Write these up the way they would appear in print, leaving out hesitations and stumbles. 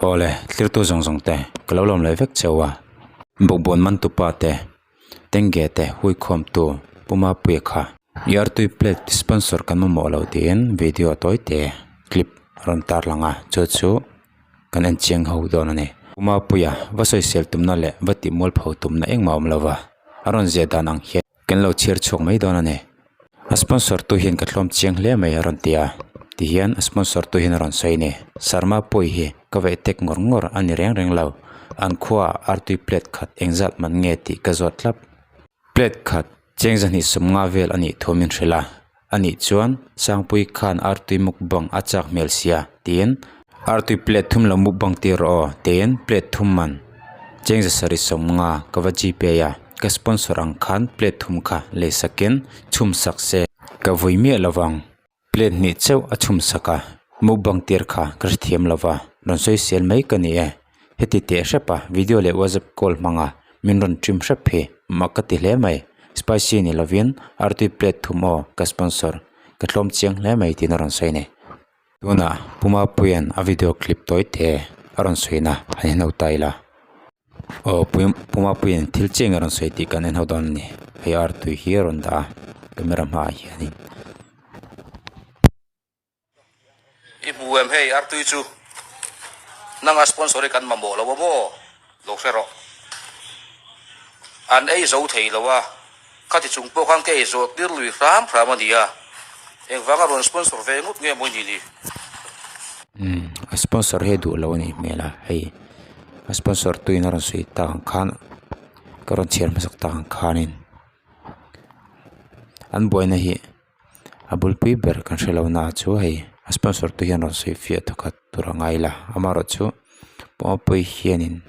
Awle, tlirtu zawng zawng te ka lo lawm leh vek cheu a. Bawkbawn man tupa te, Tengge te huikhawm tu Pu Mapuia kha. I artui plate sponsor kan mamawh lo tiin video tawi te clip a rawn tar lang a, chu chu kan en chiang ho dawn a ni. Pu Mapuia va sawisel tumna leh va tih mualpho tumna engmah a awm lo va, a rawn ziah dan ang hian kan lo chhiar chhuak mai dawn a ni. A sponsor tu hian ka tlawm chiang hle mai a rawn ti a, tihian a sponsor tu hian a rawn sawi a ni. Sarma pawi hi ka veih tek ngawr ngawr a ni reng reng lo, an khuaah artui plate khat engzat man nge tih ka zawt tlap. Plate khat cheng zahnih sawmnga vel a nih thu min hrilh a, a nih chuan Sangpui khan artui mukbang a chak hmel sia tiin artui plate thum lo mukbang tir rawh aw tiin plate thum man cheng zasarih sawmnga ka va gpay a. Ka sponsor ang khan plate thum kha lei sakin chhum sak se. Ka vui miah lo vang. Plate hnih chauh a chhum sak a, mukbang tir kha ka hrethiam lo va, rawn sawi sel mai ka ni e. Heti teh hrep a, video leh WhatsApp call hmanga min rawn trim hrep hi mak ka ti hle mai. Spicy ni lovin artui plate thum aw ka sponsor. Ka tlawm chiang hle mai tiin a rawn sawi a ni. Tunah Pu Mapuia'n a video clip tawi te a rawn sawina han en ho ta ila. Aw Pu Mapuia'n thil chiang a rawn sawi tih kan en ho dawn a ni. Hei artui hi a rawn dah a camera hmaah hianin. I hmu em hei artui chu nanga sponsor hi kan mamawh lo a maw lo hre rawh. An ei zo thei lo a. Khati chung pawh khan ka ei zawh tir lui hram hram a ni a, engvanga rawn sponsor ve ngawt nge maw i nih ni? Umm a sponsor hi a duh lo a nih hmel a, hei a sponsor tuin a rawn sawi tak ang khan ka rawn chhiar hmasak tak ang khanin an buaina hi a bulpui ber kan hre lo na chu hei a sponsor tu hian rawn sawi fiah thawkhat tur a ngai la amaherawhchu pawngpui hianin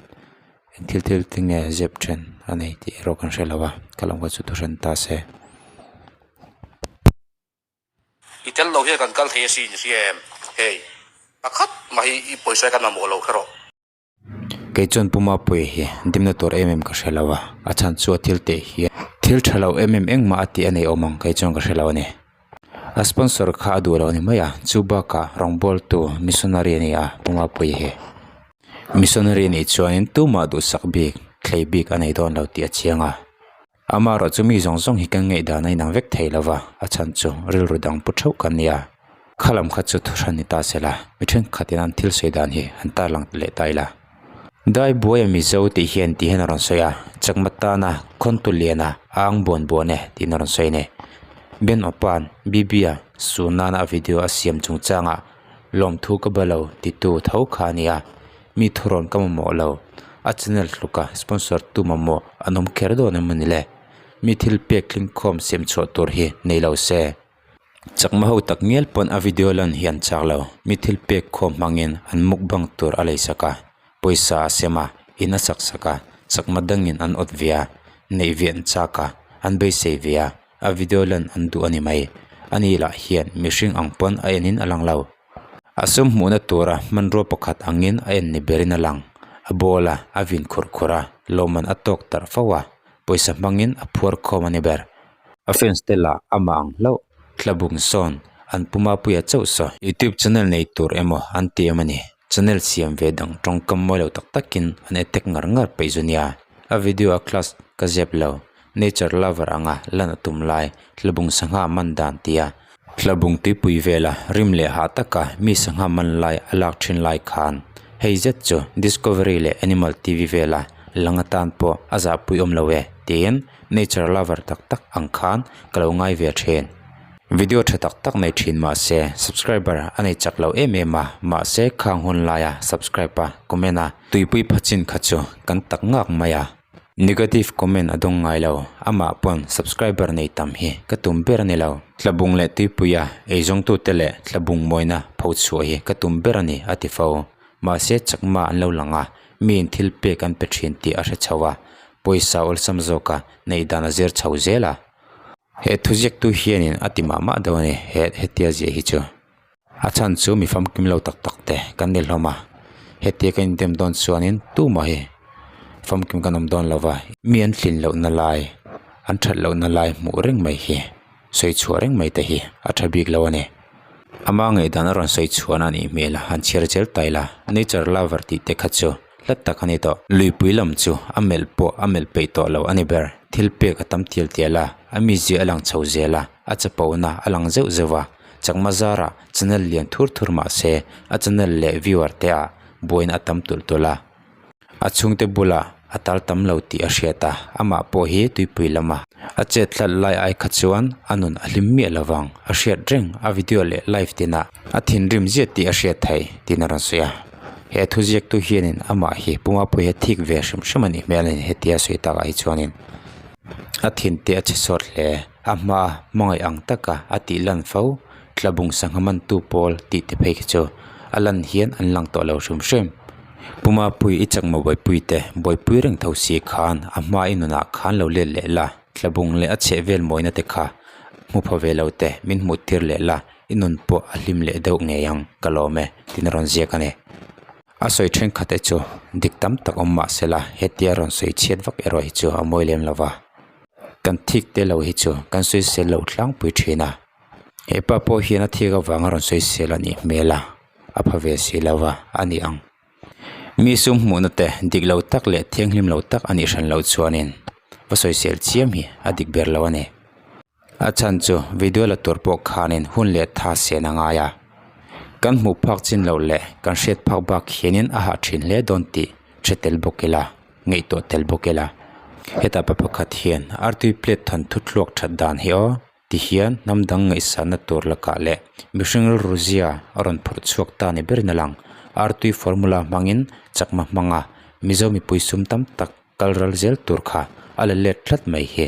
eng thil thil te nge zep then a nei tih erawh kan hre lo a ka lam kha chu thu hran ta se. I tel lo hian kan kal thei asin i hria em hei pakhat mah hi i pawisa hi kan mamawh lo kher aw. Kei chuan Pu Mapuia hi dimna tur em em ka hre lo a, a chhan chu a thil teh hian thil tha lo em em engmah a tih a nei awm ang kei chuan ka hre lo a ni. A sponsor kha a duh lo a ni mai a, chu bakah rawngbawltu missionary a ni a Pu Mapuia hi. Missionary a nih chuanin tumah duhsak bik, thlei bik a nei dawn lo tih a chiang a. Amaherawh chu mi zawng zawng hi kan ngaihdan a inang vek thei lo va, a chhan chu rilru dang pu theuh kan nia. Kha lam kha chu thuhran ni ta se la, mi thenkhatin an thil sawi dan hi an tarlang leh ta ila. Dai buaia Mizo tih hian tih hian a rawn sawi a, Chakma tana khawntu liana a ang buan buan e tiin a rawn sawi a ni. Ben Opa'n Bibia su nana a video a siam chungchangah lawmthu ka ba lo titu tho kha a ni a. Mi thurawn ka mamawh lo. A channel tluka sponsor tu mamawh an awm kher dawn em mawni le? Mi thil pek tlingkhawm siam chhuah tur hi nei lo se. Chakma ho tak ngial pawn a video lan hi an chak lo. Mi thil pek khawm hmangin an mukbang tur a leisak a, pawisa a sem a, in a sak sak a, chakma dangin an awt ve a, neih ve an chak a, an beisei ve a, a video lan an duh a ni mai. Ani lah hian mihring ang pawn a enin a lang lo. A sum hmuhna tura hmanrua pakhat angin a en ni berin a lang. A ball a, a vin khurh khurh a, lawmman a tawk tarh fo a, pawisa hmangin a phuar khawm a ni ber. A fans te lah amah ang hlauh, Tlabung sawn, an pu Mapuia chauh saw. YouTube channel nei tur emaw an ti em a ni. Channel siam ve dang tawngkam mawi lo tak takin an attack ngar ngar peih zu nia. A video a class ka zep lo. Nature lover anga lan a tum lai, Tlabung sangha man dan tia. Tlabung tuipui vela rim leh hah taka mi sangha man lai a lak thin lai khan hei zet chu Discovery leh Animal TV vela lang atan pawh a zahpui awm lo e tiin nature lover tak tak ang khan ka lo ngai ve thin. Video tha tak tak nei thin mah se subscriber a nei chak lo em em a, mahse khang hun laia subscribe a comment a tuipui phachin kha chu kan tak ngak mai a. Negative comment a dawng ngai lo, amah pawn subscriber nei tam hi ka tum ber a ni lo. Tlabung leh tuipuia eizawngtute leh tlabung mawina pho chhuah hi ka tum ber a ni a ti fo. Mahse chakma an lo lang a, miin thil pek an pe thin tih a hre chho a, pawisa awlsam zawka neih dan a zir chho zel a. He thuziaktu hianin a ti mah mah deuh a ni he hetia ziah hi chu. A chhan chu mi famkim lo tak tak te kan ni hlawm a, hetia kan indem dawn chuanin tumah hi famkim kan awm dawn lo va, mi an tlin lohna lai, an that lohna lai hmuh reng mai hi, sawi chhuah reng mai te hi a tha bik lo a ni. Ama ngaihdan a rawn sawi chhuan a nih hmel a, han chhiar zel ta ila, nature lover tih te kha chu hlat tak a ni tawh. Luipui lam chu a melh pawh a melh peih tawh lo a ni ber. Thil pek a tam tial tial a, a mizia a lang chho zel a, a chapona a lang zeuh zeuh a. Chakma zarah channel lian thur thur mah se, a channel leh viewer te ah buaina a tam tulh tulh a. A chhungte bulah a tal tam lo tih a hriat a, amah pawh hi tuipui lama a chet hlat lai ai kha chuan a nun a hlim miah lo vang. A hriat reng a video leh live tinah a thinrim ziat tih a hriat theih tiin a rawn sawi a. He thuziaktu hianin amah hi Pumapui hi a thik ve hrim hrim a nih hmel a ni hetia sawi takah hi chuanin a thin te a chhe sawt hle. A hmaa hmangaih ang taka a tih lan fo Tlabung sangha mantu pawl tih te phei khi chu a lan hian an lang tawh lo hrim hrim. Pumapui i chakma buaipui te buaipui reng tho si khan a hma i nunah khan lo let leh la, tlabung leh a chheh vel mawina te kha hmu pha ve lo te min hmuh tir leh la, i nun pawh a hlim leh deuh ngei ang ka lawm e tiin a rawn ziak a ni. A sawi thenkhat te chu dik tam tak awm mah se la hetia rawn sawi chhiat vak erawh hi chu a mawi lem lo va, kan thik te lo hi chu kan sawi sel lo tlangpui thin a. He pa pawh hian a thik avanga rawn sawi sel a nih hmel a, a pha ve si lo va a ni ang. Mi sum hmuhna te dik lo tak leh thianghlim lo tak a nih hran loh chuanin va sawi sel chiam hi a dik ber lo a ni. A chhan chu video la tur pawh khanin hun leh tha sen a ngai a, kan hmuh phak chin loh leh kan hriat phak bak hianin a hah thin hle dawn tih hre tel bawk ila, ngaihtuah tel bawk ila. Hetah pa pakhat hian artui plate thawn thutthluak that dan hi aw. Tihian hnam dang ngaihsanna tur lakah leh mihring rilru zia a rawn phurh chhuak ta ni berin a lang. Artui formula hmangin chakma hmanga Mizo mipui sum tam tak kal ral zel tur kha a la let tlat mai hi.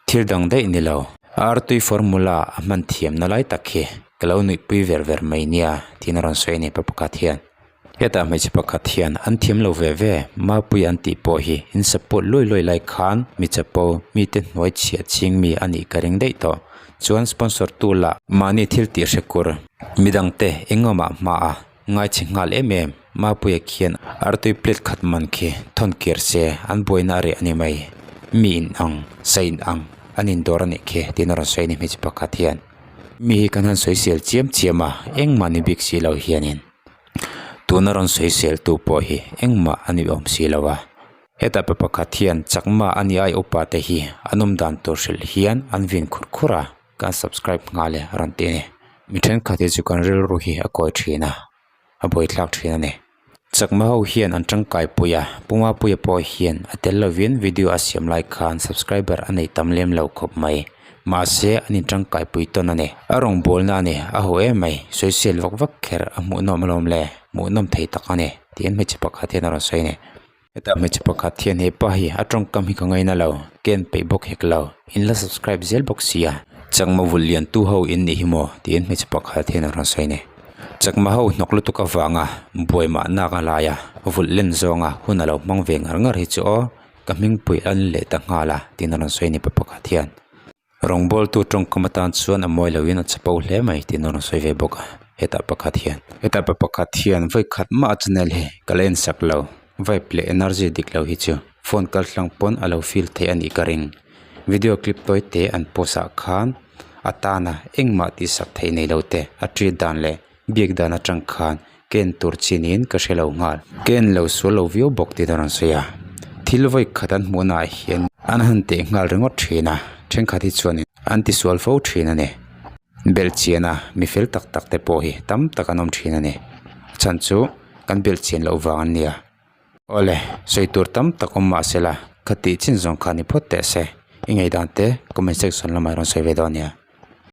Thil dang daih ni lo. Artui formula a hman thiamna lai tak hi ka lo nuihpui ver ver mai nia tiin a rawn sawi a ni pa pakhat hian. Hetah hmeichhe pakhat hian an thiam lo ve ve, Mapui an tih pawh hi in support luai luai lai khan mi chapo, mite hnuai chhiah ching mi a nih ka ring daih tawh. Chuan sponsor tu lah mahni thil tih hre kur, midangte engawmah hma a ngaichhe nghal em em, Mapuia khian artui plate khat man khi thawn kir se an buaina a reh a ni mai, mi in ang, sa in ang an indawr a nih khi tiin a rawn sawi a ni hmeichhe pakhat hian. Mi hi kan han sawisel chiam chiam a, engmah ni bik si lo hianin. Tuna rawn sawisel tu pawh hi engmah a ni awm si lo a, hetah pa pakhat hian chakma a ni ai upa te hi an awm dan tur hrilh hian an vin khur khur a, kan subscribe nghal e a rawn ti a ni. Mi thenkhat hi chu kan rilru hi a kawi thin a, a buaithlak thin a ni. Chakma ho hian an tangkai pui a, Pumapuia pawh hian a tel lovin video a siam lai khan subscriber a nei tam lem lo khawp mai. Mahse an in tangkai pui tawn a ni. A rawngbawlna a ni, a ho em mai, sawisel vak vak kher a hmuhnawm alawm le, hmuhnawm thei tak a ni tiin hmeichhe pakhat hian a rawn sawi a ni. Hetah hmeichhe pakhat hian he pa hi a tawngkam hi ka ngaina lo, ken peih bawk hek lo, in la subscribe zel bawk sia. Chakma vul lian tu ho in nih hi maw tiin hmeichhe pakhat hian a rawn sawi a ni. Chakma ho hnawk lutuk avanga buai mahnak a lai a, vulh len zawnga hun a lo hmang ve ngar ngar hi chu aw ka hmingpui an leh ta nghal a tiin a rawn sawi a ni pa pakhat hian. Rawngbawltu tawngkam atan chuan a mawi loin a chapo hle mai tiin a rawn sawi ve bawk a hetah pakhat hian. Hetah pa pakhat hian vawi khat mah a channel hi ka la en sak lo vibe leh energy dik lo hi chu phone kal tlang pawn a lo feel theih a nih ka ring. Video clip tawi te an post ah khan a tana engmah tih sak theih nei lo te a treat dan leh biak dan atang khan ka en tur chi niin ka hre lo nghal. Ka en lo sual lo viau bawk tih a rawn sawi a, thil vawi khat an hmuh naah hian an han teh nghal ringawt thin a, thenkhat hi chuanin an ti sual fo thin a ni. Belhchian a mi fel tak tak te pawh hi tam tak an awm thin a ni. A chhan chu kan belhchian loh vang an nia. Awle, sawi tur tam tak awm mah se la, kha tih chin zawng kha ni phawt teh se. I ngaihdan te comment section lamah i rawn sawi ve dawn nia.